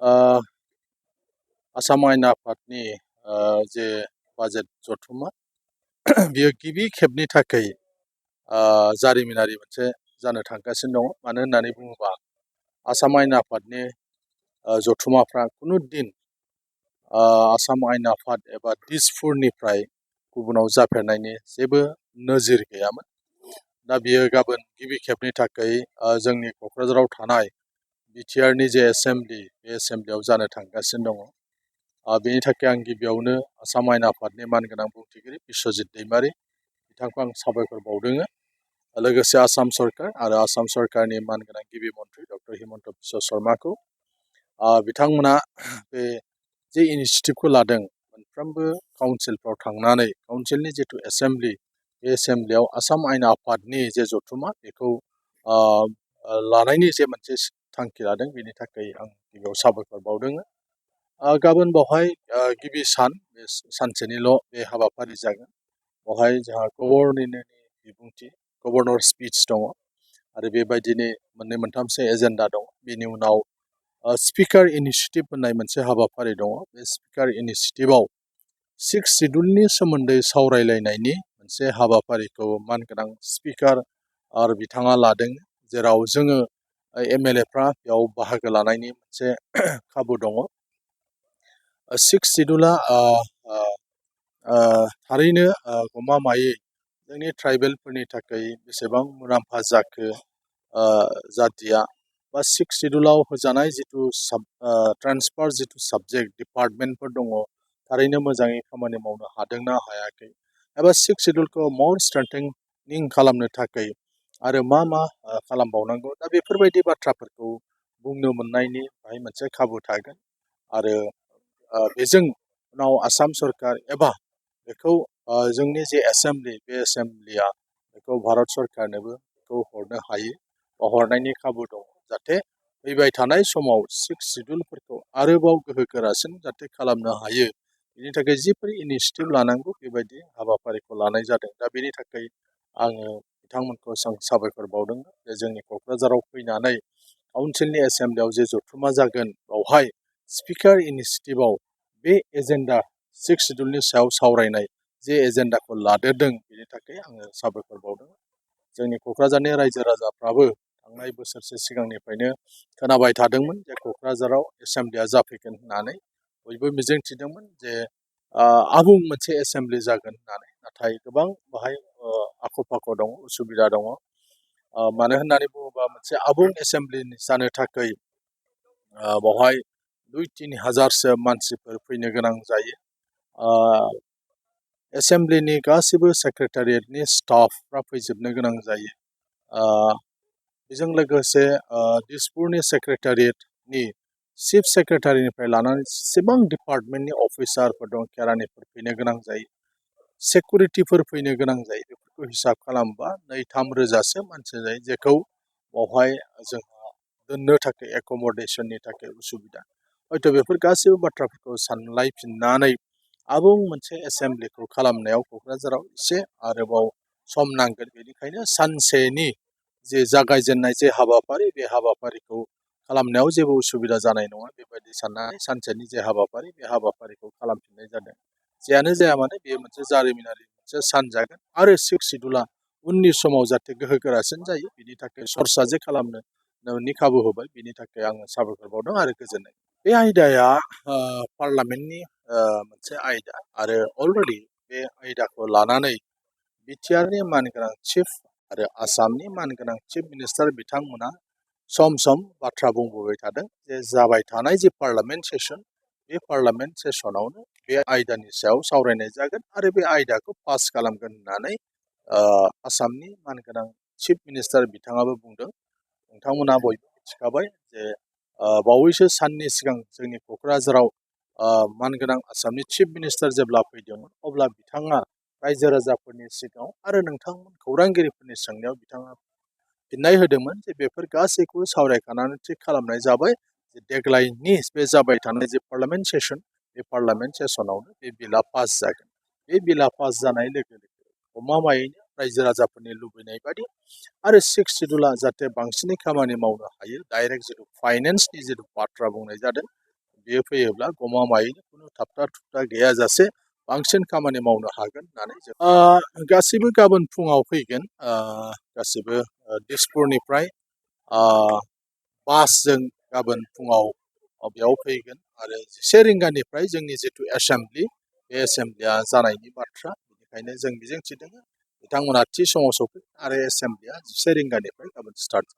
ओ आसाम आयेन आफादनि जे बाजेट जथुम्मा बियो गिबि खेबनि थाखाय जारिमिनारि मोनसे जानो थांगासिनो दङ। मानो होननानै बुङोबा आसाम आयेन आफादनि जथुम्माफ्रा खुनु दिन आसाम आयेन आफाद एबा दिसपुरनिफ्राय गुबुनाव जाफेरनायनि जेबो नोजोर गैयामोन। दा बियो गाबोन गिबि खेबनि थाखाय जोंनि क'क्राझाराव थानाय बिटिआरनि जे एसेम्बलि बे एसेम्बलियाव जानो थांगासिनो दङ। बेनि थाखाय आं गिबियावनो आसाम आयेन आफादनि मानगोनां बुंथिगिरि बिस्वजित दैमारि बिथांखौ आं साबायखर बावदों। लोगोसे आसाम सरकार आरो आसाम सरकारनि मानगोनां गिबि मन्थ्रि डक्टर हिमन्त बिश्व शर्माखौ बिथांमोना बे जे इनिसियेटिभखौ लादों मोनफ्रोमबो काउन्सिलफ्राव थांनानै काउन्सिलनि जिथु एसेम्बलि बे एसेम्बलियाव आसाम आयेन आफादनि जे जथुम्मा बेखौ लानायनि जे मोनसे थांखि लादों बेनि थाखाय आं गिबियाव साबायखर बावदों। गाबोन बावहाय गिबि सान बे सानसेनिल' बे हाबाफारि जागोन। बावहाय जोंहा गभर्नरनि बिबुंथि गभर्नर स्पिच दङ आरो बेबायदिनो मोननै मोनथामसो एजेन्डा दङ। बेनि उनाव स्पिकार इनिसियेटिभ होननाय मोनसे हाबाफारि दङ। बे स्पिकार इनिसियेटिभआव 6 सिडुलनि सोमोन्दै सावरायलायनायनि मोनसे हाबाफारिखौ मानगोनां स्पिकार आरो बिथाङा लादों, जेराव जोङो एमएलएफ्रा बेयाव बाहागो लानायनि मोनसे खाबु दङ। 6 सिडुला थारैनो गमामायै जोंनि ट्राइबेलफोरनि थाखाय बेसेबां मुलाम्फा जाखो जादिया बा 6 सिडुलाव होजानाय जिथु ट्रान्सफार जिथु साबजेक्ट डिपार्टमेन्टफोर दङ थारैनो मोजाङै खामानि मावनो हादोंना हायाखै, एबा 6 सिडुलखौ मर स्ट्रेंथेनिं खालामनो थाखाय आरो मा खालामबावनांगौ, दा बेफोरबायदि बाथ्राफोरखौ बुंनो मोननायनि बाहाय मोनसे खाबु थागोन। आरो बेजों उनाव आसाम सरकार एबा बेखौ जोंनि जे एसेम्बलि बे एसेम्बलिया बेखौ भारत सरकारनोबो बेखौ हरनो हायो बा हरनायनि खाबु दङ, जाहाथे फैबाय थानाय समाव 6 सिडुलफोरखौ आरोबाव गोहो गोरासिन जाहाथे खालामनो हायो। बेनि थाखाय जिफोर इनिसियेटिभ लानांगौ बेबायदि हाबाफारिखौ लानाय जादों। दा बेनि थाखाय आङो बिथांमोनखौ साबायखर बावदों जे जोंनि क'क्राझाराव फैनानै काउन्सिलनि एसेम्बलियाव जे जथुम्मा जागोन बावहाय स्पिकार इनिसियेटिभआव बे एजेन्डा 6 सिडुलनि सायाव सावरायनाय जे एजेन्डाखौ लादेरदों बेनि थाखाय आङो साबायखर बावदों। जोंनि क'क्राझारनि रायजो राजाफ्राबो थांनाय बोसोरसे सिगांनिफ्रायनो खोनाबाय थादोंमोन जे क'क्राझाराव एसेम्बलिया जाफैगोन होननानै बयबो मिजिंथिदोंमोन जे आबुं मोनसे एसेम्बलि जागोन होननानै। नाथाय गोबां बाहाय आख' फाख' दङ, उसुबिदा दङ। मानो होननानै बुङोबा मोनसे आबुं एसेम्बलि जानो थाखाय बावहाय 2-3 हाजारसो मानसिफोर फैनो गोनां जायो। एसेम्बलिनि गासैबो सेक्रेटारियेटनि स्टाफफ्रा फैजोबनो गोनां जायो। बेजों लोगोसे दिसपुरनि सेक्रेटारियेटनि चिफ सेक्रेटारिनिफ्राय लानानै जेसेबां डिपार्टमेन्टनि अफिसारफोर दं केरानिफोर फैनो गोनां जायो, सेकुरिटिफोर फैनो गोनां जायो। बेफोरखौ हिसाब खालामबा 2-3 रोजासो मानसि जायो, जेखौ बावहाय जोंहा दोननो थाखाय एकमडेसननि थाखाय उसुबिदा। हयथ' बेफोर गासैबो बाथ्राफोरखौ सानलायफिननानै आबुं मोनसे एसेम्बलिखौ खालामनायाव क'क्राझाराव एसे आरोबाव सम नांगोन। बेनिखायनो सानसेनि जे जागायजेननाय जे हाबाफारि बे हाबाफारिखौ खालामनायाव जेबो उसुबिदा जानाय नङा बेबायदि साननानै सानसेनि जे हाबाफारि बे हाबाफारिखौ खालामफिननाय जादों। जेयानो जाया मानो बेयो मोनसे जारिमिनारि मोनसे सान जागोन आरो 6 सिडुला उननि समाव जाहाथे गोहो गोरासिन जायो बेनि थाखाय सरसा जे खालामनो नोंनि खाबु होबाय, बेनि थाखाय आङो साबायखर बावदों आरो गोजोननाय। बे आयदाया पार्लामेन्टनि मोनसे आयदा आरो अलरेडि बे आयदाखौ लानानै बिटिआरनि मानगोनां चिफ आरो आसामनि मानगोनां चिफ मिनिस्टार बिथांमोना सम सम बाथ्रा बुंबोबाय थादों जे जाबाय थानाय जे पार्लामेन्ट सेसन बे पार्लामेन्ट सेसनावनो बे आयदानि सायाव सावरायनाय जागोन आरो बे आयदाखौ पास खालामगोन होननानै आसामनि मानगोनां चिफ मिनिस्टार बिथाङाबो बुंदों। नोंथांमोना बयबो मिथिखाबाय जे बावैसो साननि सिगां जोंनि क'क्राझाराव मानगोनां आसामनि चिफ मिनिस्टार जेब्ला फैदोंमोन अब्ला बिथाङा रायजो राजाफोरनि सिगाङाव आरो नोंथांमोन खौरांगिरिफोरनि सोंनायाव बिथाङा फिननाय होदोंमोन जे बेफोर गासैखौबो सावरायखानानै थिग खालामनाय जाबाय जे देग्लायनि बे जाबाय थानाय जे पार्लामेन्ट सेसन बे पार्लामेन्ट सेसनावनो बे बिलआ पास जागोन। बे बिलआ पास जानाय लोगो लोगो गमामायैनो रायजो राजाफोरनि लुबैनाय बादि आरो 6 सिडुला जाहाथे बांसिनै खामानि मावनो हायो, डाइरेक्ट जिथु फाइनेन्सनि जिथु बाथ्रा बुंनाय जादों बेयो फैयोब्ला गमामायैनो खुनु थाबथा थुबथा गैयाजासे बांसिन खामानि मावनो हागोन होननानै जों गासैबो गाबोन फुङाव फैगोन गासैबो दिसपुरनिफ्राय बासजों गाबोन फुङाव बेयाव फैगोन आरो 1 रिंगानिफ्राय जोंनि जिथु एसेमब्लि बे एसेमब्लिया जानायनि बाथ्रा बेनिखायनो जों मिजिंथिदों बिथांमोना थि समाव सफैगोन आरो एसेमब्लिया 1 रिंगानिफ्राय गाबोन स्टार्ट जागोन